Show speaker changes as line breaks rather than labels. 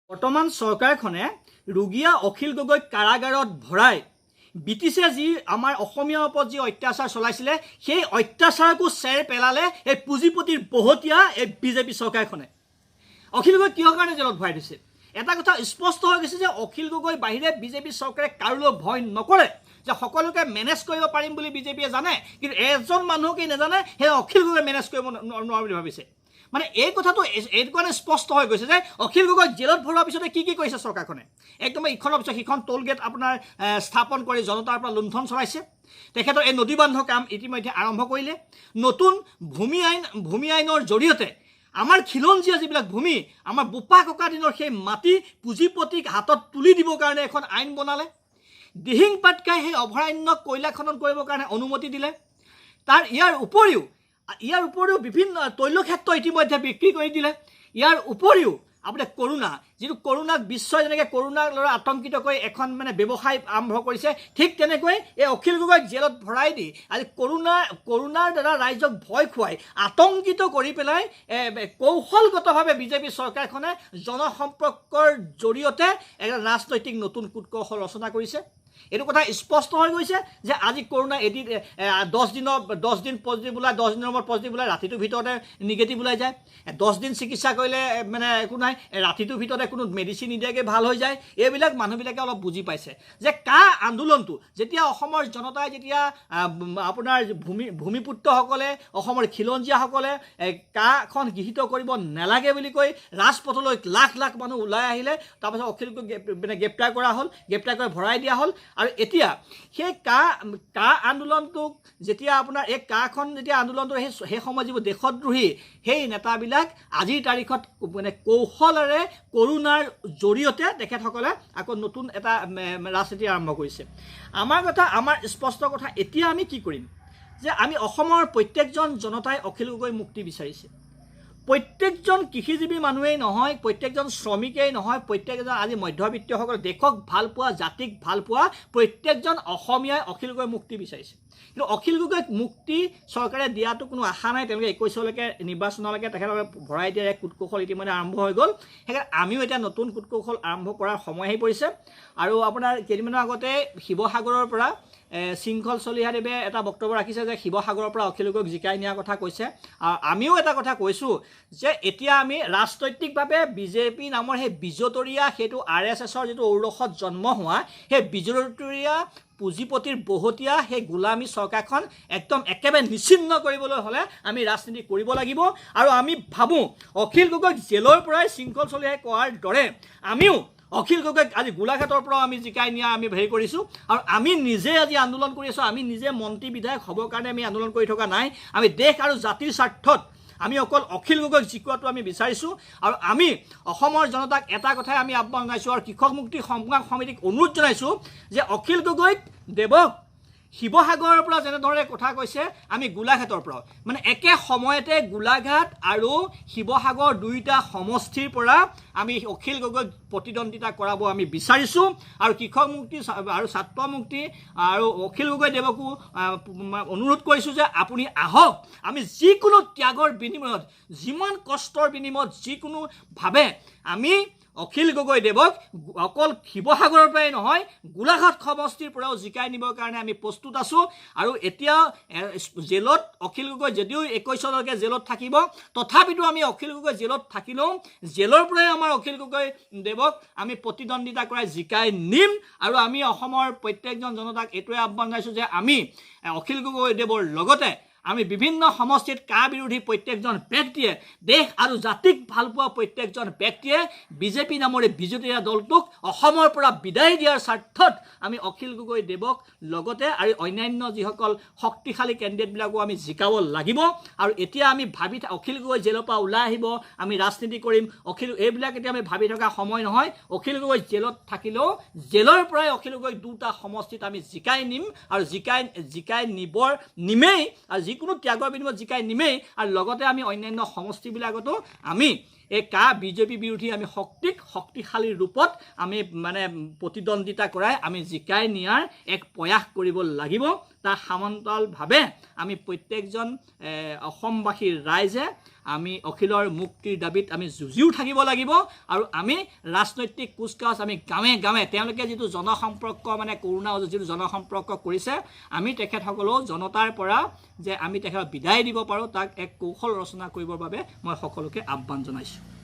বৰ্তমান চৰকাৰখনে ৰুগীয়া অখিল গগৈক কাৰাগাৰত ভৰাই ব্ৰিটিছে যি আমাৰ অসমীয়াৰ ওপৰত যি অত্যাচাৰ চলাইছিলে, সেই অত্যাচাৰকো চেৰ পেলালে এই পুঁজিপতিৰ বহতীয়া এই বিজেপি চৰকাৰখনে। অখিল গগৈ কিহৰ কাৰণে জেলত ভৰাই দিছে? এটা কথা স্পষ্ট হৈ গৈছে যে অখিল গগৈ বাহিৰে বিজেপি চৰকাৰে কাৰোলৈ ভয় নকৰে, যে সকলোকে মেনেজ কৰিব পাৰিম বুলি বিজেপিয়ে জানে, কিন্তু এজন মানুহকেই নাজানে, সেই অখিল গগৈ মেনেজ কৰিব নোৱাৰো বুলি ভাবিছে। মানে এই কথাটো এইটো কাৰণে স্পষ্ট হৈ গৈছে যে অখিল গগৈক জেলত ভৰোৱাৰ পিছতে কি কি কৰিছে চৰকাৰখনে। একদম ইখনৰ পিছত সিখন টোল গেট আপোনাৰ স্থাপন কৰি জনতাৰ পৰা লুণ্ঠন চলাইছে। তেখেতৰ এই নদী বান্ধৰ কাম ইতিমধ্যে আৰম্ভ কৰিলে। নতুন ভূমি আইনৰ জৰিয়তে আমাৰ খিলঞ্জীয়া যিবিলাক ভূমি, আমাৰ বোপা ককা দিনৰ সেই মাটি পুঁজিপতিক হাতত তুলি দিবৰ কাৰণে এখন আইন বনালে। দিহিং পাটকাই সেই অভয়াৰণ্যক কয়লা খনন কৰিবৰ কাৰণে অনুমতি দিলে। তাৰ ইয়াৰ উপৰিও বিভিন্ন তৈলক্ষেত্ৰ ইতিমধ্যে বিক্ৰী কৰি দিলে। ইয়াৰ উপৰিও আপোনাৰ কৰোণা, যিটো কৰোণাক বিশ্বই যেনেকৈ কৰোণাৰ ল'ৰা আতংকিত কৰি এখন মানে ব্যৱসায় আৰম্ভ কৰিছে, ঠিক তেনেকৈ এই অখিল গগৈক জেলত ভৰাই দি আজি কৰোণাৰ দ্বাৰা ৰাইজক ভয় খুৱাই আতংকিত কৰি পেলাই কৌশলগতভাৱে বিজেপি চৰকাৰখনে জনসম্পৰ্কৰ জৰিয়তে এটা ৰাজনৈতিক নতুন কূটকৌশল ৰচনা কৰিছে। এইটো কথা স্পষ্ট হৈ গৈছে যে আজি কৰোণা এদিন 10 দিনৰ 10 দিন পজিটিভ ওলাই, 10 দিনৰ মূৰত পজিটিভ ওলাই, ৰাতিটোৰ ভিতৰতে নিগেটিভ ওলাই যায়। 10 দিন চিকিৎসা কৰিলে মানে একো নাই, ৰাতিটোৰ ভিতৰতে কোনো মেডিচিন নিদিয়াকৈ ভাল হৈ যায়। এইবিলাক মানুহবিলাকে অলপ বুজি পাইছে যে কা আন্দোলনটো যেতিয়া অসমৰ জনতাই যেতিয়া আপোনাৰ ভূমিপুত্ৰসকলে, অসমৰ খিলঞ্জীয়াসকলে কাখন গৃহীত কৰিব নালাগে বুলি কৈ ৰাজপথলৈ লাখ লাখ মানুহ ওলাই আহিলে, তাৰপাছত অখিল গগৈক মানে গ্ৰেপ্তাৰ কৰা হ'ল, গ্ৰেপ্তাৰ কৰি ভৰাই দিয়া হ'ল। আৰু এতিয়া সেই কা আন্দোলনটোক যেতিয়া আপোনাৰ এই কাখন যেতিয়া আন্দোলনটো সেই সময়ত যিবোৰ দেশদ্ৰোহী সেই নেতাবিলাক আজিৰ তাৰিখত মানে কৌশলেৰে কৰোণাৰ জৰিয়তে তেখেতসকলে আকৌ নতুন এটা ৰাজনীতি আৰম্ভ কৰিছে। আমাৰ স্পষ্ট কথা, এতিয়া আমি কি কৰিম যে আমি অসমৰ প্ৰত্যেকজন জনতাই অখিল গগৈ মুক্তি বিচাৰিছে। প্ৰত্যেকজন কৃষিজীৱী মানুহেই নহয়, প্ৰত্যেকজন শ্ৰমিকেই নহয়, প্ৰত্যেকজন আজি মধ্যবিত্তীয়সকল, দেশক ভাল পোৱা, জাতিক ভাল পোৱা প্ৰত্যেকজন অসমীয়াই অখিল গগৈ মুক্তি বিচাৰিছে। কিন্তু অখিল গগৈক মুক্তি চৰকাৰে দিয়াটো কোনো আশা নাই। তেওঁলোকে 21লৈকে নিৰ্বাচনলৈকে তেখেতলোকে ভৰাই দিয়াৰ এক কূটকৌশল ইতিমধ্যে আৰম্ভ হৈ গ'ল। সেইকাৰণে আমিও এতিয়া নতুন কূটকৌশল আৰম্ভ কৰাৰ সময় আহি পৰিছে। আৰু আপোনাৰ কেইদিনমানৰ আগতে শিৱসাগৰৰ পৰা শৃংখল চলিহাদেৱে এটা বক্তব্য ৰাখিছে যে শিৱসাগৰৰ পৰা অখিল গগৈক জিকাই নিয়াৰ কথা কৈছে। আৰু আমিও এটা কথা কৈছোঁ যে এতিয়া আমি ৰাজনৈতিকভাৱে বিজেপি নামৰ সেই বিজতৰীয়া, সেইটো আৰএছএছৰ যিটো ঔৰসত জন্ম হোৱা সেই বিজতৰীয়া পুঁজিপতিৰ বহতীয়া সেই গোলামী চৰকাৰখন একদম একেবাৰে নিশ্চিন্ন কৰিবলৈ হ'লে আমি ৰাজনীতি কৰিব লাগিব। আৰু আমি ভাবোঁ অখিল গগৈক জেলৰ পৰাই শৃংখল চলিহাই কোৱাৰ দৰে আমিও অখিল গগৈক আজি গোলাঘাটৰ পৰাও আমি জিকাই নিয়া আমি হেৰি কৰিছোঁ। আৰু আমি নিজে আজি আন্দোলন কৰি আছোঁ। আমি নিজে মন্ত্ৰী বিধায়ক হ'বৰ কাৰণে আমি আন্দোলন কৰি থকা নাই। আমি দেশ আৰু জাতিৰ স্বাৰ্থত আমি অকল অখিল গগৈক জিকোৱাটো আমি বিচাৰিছোঁ। আৰু আমি অসমৰ জনতাক এটা কথাই আমি আহ্বান জনাইছোঁ আৰু কৃষক মুক্তি সংগ্ৰাম সমিতিক অনুৰোধ জনাইছোঁ যে অখিল গগৈক দেৱক শিৱসাগৰৰ পৰা যেনেধৰণে কথা কৈছে, আমি গোলাঘাটৰ পৰাও মানে একে সময়তে গোলাঘাট আৰু শিৱসাগৰ দুয়োটা সমষ্টিৰ পৰা আমি অখিল গগৈক প্ৰতিদ্বন্দ্বিতা কৰাব আমি বিচাৰিছোঁ। আৰু কৃষক মুক্তি আৰু ছাত্ৰ মুক্তি আৰু অখিল গগৈ দেৱকো অনুৰোধ কৰিছোঁ যে আপুনি আহক। আমি যিকোনো ত্যাগৰ বিনিময়ত, যিমান কষ্টৰ বিনিময়ত, যিকোনোভাৱে আমি অখিল গগৈ দেৱক অকল শিৱসাগৰৰ পৰাই নহয়, গোলাঘাট সমষ্টিৰ পৰাও জিকাই নিবৰ কাৰণে আমি প্ৰস্তুত আছোঁ। আৰু এতিয়া জেলত অখিল গগৈ যদিও 21লৈকে জেলত থাকিব, তথাপিতো আমি অখিল গগৈ জেলত থাকিলেও জেলৰ পৰাই আমাৰ অখিল গগৈ দেৱক আমি প্ৰতিদ্বন্দ্বিতা কৰাই জিকাই নিম। আৰু আমি অসমৰ প্ৰত্যেকজন জনতাক এইটোৱে আহ্বান জনাইছোঁ যে আমি অখিল গগৈ দেৱৰ লগতে আমি বিভিন্ন সমষ্টিত কা বিৰোধী প্ৰত্যেকজন ব্যক্তিয়ে, দেশ আৰু জাতিক ভালপোৱা প্ৰত্যেকজন ব্যক্তিয়ে বিজেপি নামৰ এই বিজেপীয়া দলটোক অসমৰ পৰা বিদায় দিয়াৰ স্বাৰ্থত আমি অখিল গগৈ দেৱক লগতে আৰু অন্যান্য যিসকল শক্তিশালী কেণ্ডিডেটবিলাকো আমি জিকাব লাগিব। আৰু এতিয়া আমি ভাবি অখিল গগৈ জেলৰ পৰা ওলাই আহিব, আমি ৰাজনীতি কৰিম, অখিল এইবিলাক এতিয়া আমি ভাবি থকা সময় নহয়। অখিল গগৈ জেলত থাকিলেও জেলৰ পৰাই অখিল গগৈক দুটা সমষ্টিত আমি জিকাই নিম আৰু জিকাই নিবৰ নিমেই আৰু যিকোনো ত্যাগৰ বিনিময়ত জিকাই নিমেই। আৰু লগতে আমি অন্যান্য সমষ্টিবিলাকতো আমি এই কা বিজেপি বিৰোধী আমি শক্তিক শক্তিশালী ৰূপত আমি মানে প্ৰতিদ্বন্দ্বিতা কৰাই আমি জিকাই নিয়াৰ এক প্ৰয়াস কৰিব লাগিব। তাৰ সমান্তৰালভাৱে আমি প্ৰত্যেকজন অসমবাসীৰ ৰাইজে আমি অখিলৰ মুক্তিৰ দাবীত আমি যুঁজিও থাকিব লাগিব আৰু আমি ৰাজনৈতিক কুচকাৱাজ আমি গাঁৱে গাঁৱে তেওঁলোকে যিটো জনসম্পৰ্ক মানে কৰোণা যিটো জনসম্পৰ্ক কৰিছে, আমি তেখেতসকলেও জনতাৰ পৰা যে আমি তেখেতক বিদায় দিব পাৰোঁ তাক এক কৌশল ৰচনা কৰিবৰ বাবে মই সকলোকে আহ্বান জনাইছোঁ।